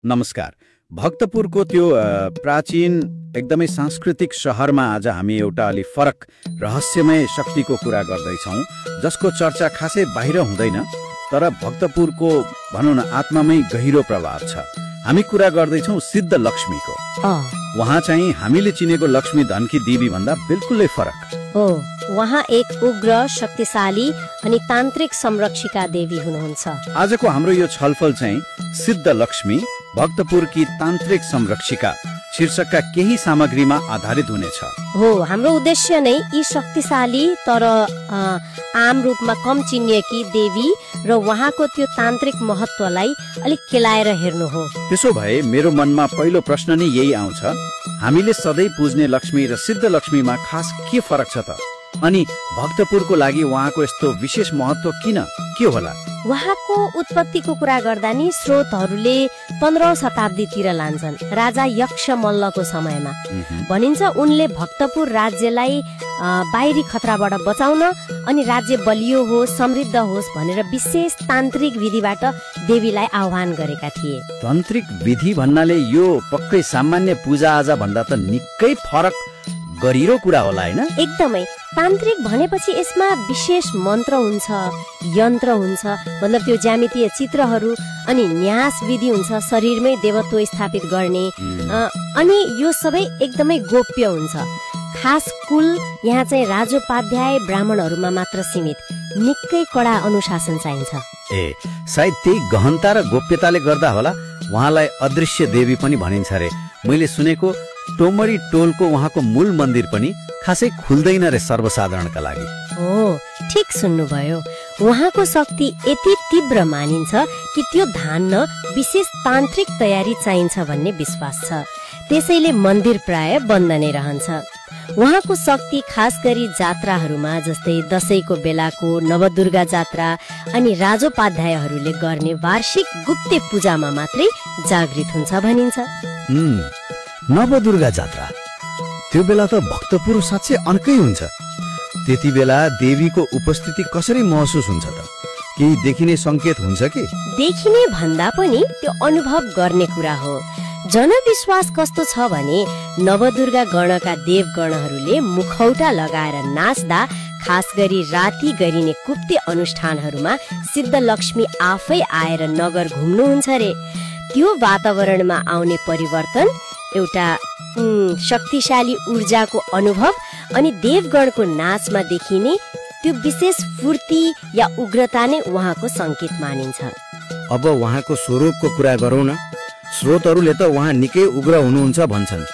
नमस्कार। भक्तपुरको त्यो प्राचीन एकदमै सांस्कृतिक शहरमा आज हामी एउटा अलि फरक रहस्यमय शक्तिको कुरा गर्दैछौँ, जसको चर्चा खासै बाहिर हुँदैन, तर भक्तपुरको भनौँ न आत्मामै गहिरो प्रभाव छ। हामी कुरा गर्दैछौँ सिद्ध लक्ष्मीको। उहाँ चाहिँ हामीले चिनेको लक्ष्मी धनकी देवी भन्दा बिल्कुलै फरक हो। उहाँ एक उग्र, शक्तिशाली अनि तान्त्रिक संरक्षिका देवी हुनुहुन्छ। आजको हाम्रो यो छलफल चाहिँ सिद्ध लक्ष्मी भक्तपुरकी तान्त्रिक संरक्षिका शीर्षकका केही सामग्रीमा आधारित हुनेछ। हो, हाम्रो उद्देश्य नै यी शक्तिशाली तर आम रूपमा कम चिनिएकी देवी र उहाँको त्यो तान्त्रिक महत्वलाई अलिक केलाएर हेर्नु हो। त्यसो भए मेरो मनमा पहिलो प्रश्न नै यही आउँछ, हामीले सधैँ पुज्ने लक्ष्मी र सिद्ध लक्ष्मीमा खास के फरक छ त? अनि भक्तपुरको लागि उहाँको यस्तो विशेष महत्व किन, के होला? उहाँको उत्पत्तिको कुरा गर्दा नि स्रोतहरूले 15औं शताब्दीतिर लान्छन्, राजा यक्ष मल्लको समयमा। भनिन्छ उनले भक्तपुर राज्यलाई बाहिरी खतराबाट बचाउन अनि राज्य बलियो होस्, समृद्ध होस् भनेर विशेष तान्त्रिक विधिबाट देवीलाई आह्वान गरेका थिए। तान्त्रिक विधि भन्नाले यो पक्कै सामान्य पूजाआजा भन्दा त निकै फरक गरिरो कुरा होला हैन? एकदमै। तान्त्रिक भनेपछि यसमा विशेष मन्त्र हुन्छ, यन्त्र हुन्छ, मतलब त्यो ज्यामितीय चित्रहरू अनि न्यास विधि हुन्छ, शरीरमै देवत्व स्थापित गर्ने, अनि यो सबै एकदमै गोप्य हुन्छ। खास कुल यहाँ चाहिँ राजोपाध्याय ब्राह्मणहरूमा मात्र सीमित, निकै कडा अनुशासन चाहिन्छ। सायद त्यही गहनता र गोप्यताले गर्दा होला उहाँलाई अदृश्य देवी पनि भनिन्छ रे। मैले सुनेको टोमरी टोलको उहाँको मूल मन्दिर पनि खासै खुल्दैन रे सर्वसाधारणका लागि। हो, ठिक सुन्नुभयो। उहाँको शक्ति यति तीव्र मानिन्छ कि त्यो धान्न विशेष तान्त्रिक तयारी चाहिन्छ भन्ने विश्वास छ। त्यसैले मन्दिर प्राय बन्द नै रहन्छ। उहाँको शक्ति खास गरी जात्राहरूमा, जस्तै दशैंको बेलाको नवदुर्गा जात्रा अनि राजोपाध्यायहरूले गर्ने वार्षिक गुप्ते पूजामा मात्रै जागृत हुन्छ भनिन्छ। नवदुर्गा जात्रा, त्यो बेला त भक्तपुर साँच्चै अर्कै हुन्छ। त्यति बेला देवीको उपस्थिति कसरी महसुस हुन्छ त? केही देखिने संकेत हुन्छ कि? देखिने भन्दा पनि त्यो अनुभव गर्ने कुरा हो। जनविश्वास कस्तो छ भने नवदुर्गा गणका देवगणहरूले मुखौटा लगाएर नाच्दा, खास गरी राति गरिने गुप्ते अनुष्ठानहरूमा सिद्ध लक्ष्मी आफै आएर नगर घुम्नुहुन्छ रे। त्यो वातावरणमा आउने परिवर्तन, एउटा शक्तिशाली ऊर्जाको अनुभव अनि देवगणको नाचमा देखिने त्यो विशेष फूर्ति या उग्रता नै उहाँको संकेत मानिन्छ। अब उहाँको स्वरूपको कुरा गरौँ न। स्रोतहरूले त उहाँ निकै उग्र हुनुहुन्छ भन्छन्।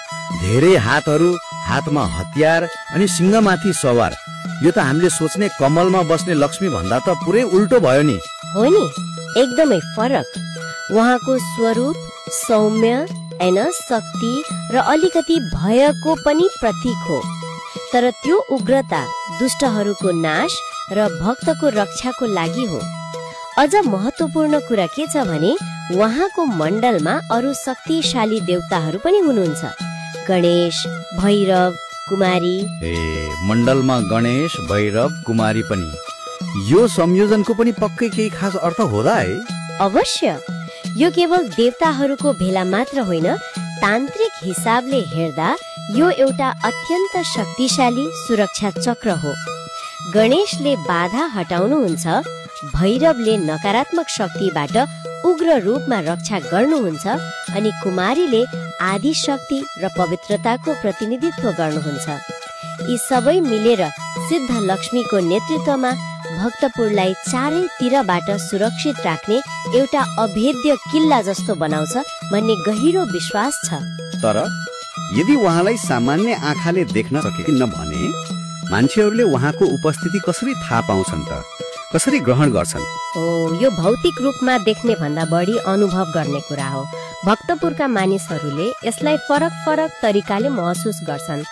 धेरै हातहरू, हातमा हतियार अनि सिंहमाथि सवार। यो त हामीले सोच्ने कमलमा बस्ने लक्ष्मी भन्दा त पुरै उल्टो भयो नि। हो नि, एकदमै फरक। उहाँको स्वरूप सौम्य, शक्ति र अलिकति भयको पनि प्रतीक हो, तर त्यो उग्रता दुष्टहरूको नाश र भक्तको रक्षाको लागि हो। अझ महत्त्वपूर्ण कुरा के छ भने उहाँको मण्डलमा अरू शक्तिशाली देवताहरू पनि हुनुहुन्छ, गणेश, भैरव, कुमारी। मण्डलमा गणेश, भैरव, कुमारी पनि। यो संयोजनको पनि पक्कै केही खास अर्थ होला है? अवश्य। यो केवल देवताहरूको भेला मात्र होइन, तान्त्रिक हिसाबले हेर्दा यो एउटा अत्यन्त शक्तिशाली सुरक्षा चक्र हो। गणेशले बाधा हटाउनुहुन्छ, भैरवले नकारात्मक शक्तिबाट उग्र रूपमा रक्षा गर्नुहुन्छ अनि कुमारीले आदि शक्ति र पवित्रताको प्रतिनिधित्व गर्नुहुन्छ। यी सबै मिलेर सिद्ध लक्ष्मीको नेतृत्वमा भक्तपुरलाई चारैतिरबाट सुरक्षित राख्ने एउटा अभेद्य किल्ला जस्तो बनाउँछ भन्ने गहिरो विश्वास छ। तर यदि उहाँलाई सामान्य आँखाले देख्न सकिन्न भने मान्छेहरूले उहाँको उपस्थिति कसरी थाहा पाउँछन् त? कसरी ग्रहण गर्छन्? यो भौतिक रूपमा देख्ने भन्दा बढी अनुभव गर्ने कुरा हो। भक्तपुरका मानिसहरूले यसलाई फरक फरक तरिकाले महसुस गर्छन्।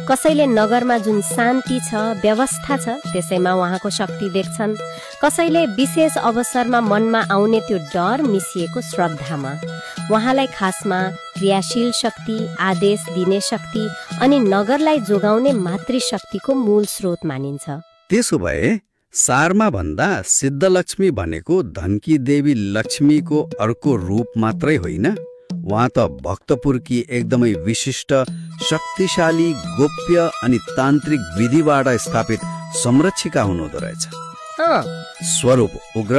कसैले नगरमा जुन शान्ति छ, व्यवस्था छ, त्यसैमा उहाँको शक्ति देख्छन्। कसैले विशेष अवसरमा मनमा आउने त्यो डर मिसिएको श्रद्धामा। उहाँलाई खासमा क्रियाशील शक्ति, आदेश दिने शक्ति अनि नगरलाई जोगाउने मातृशक्तिको मूल स्रोत मानिन्छ। त्यसो भए सारमा भन्दा सिद्धलक्ष्मी भनेको धनकी देवी लक्ष्मीको अर्को रूप मात्रै होइन, उहाँ त भक्तपुरकी एकदमै विशिष्ट, शक्तिशाली, गोप्य अनि तान्त्रिक विधिबाट स्थापित संरक्षिका हुनुहुँदो रहेछ। स्वरूप उग्र,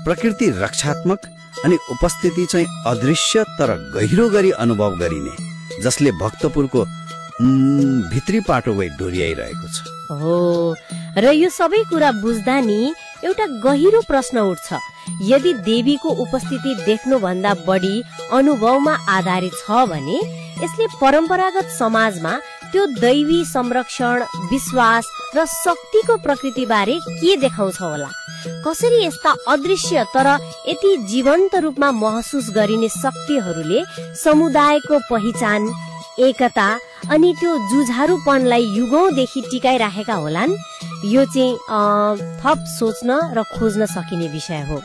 प्रकृति रक्षात्मक अनि उपस्थिति चाहिँ अदृश्य तर गहिरो गरी अनुभव गरिने, जसले भक्तपुरको भित्री पाटो वै डोर्याइरहेको छ। हो, र यो सबै कुरा बुझ्दा नि एउटा गहिरो प्रश्न उठ्छ। यदि देवीको उपस्थिति देख्नुभन्दा बढी अनुभवमा आधारित छ भने यसले परम्परागत समाजमा त्यो दैवी संरक्षण, विश्वास र शक्तिको प्रकृतिबारे के देखाउँछ होला? कसरी यस्ता अदृश्य तर यति जीवन्त रूपमा महसुस गरिने शक्तिहरूले समुदायको पहिचान, एकता अनि त्यो जुझारूपनलाई युगौंदेखि टिकाइराखेका होलान्? यो चाहिँ थप सोच्न र खोज्न सकिने विषय हो।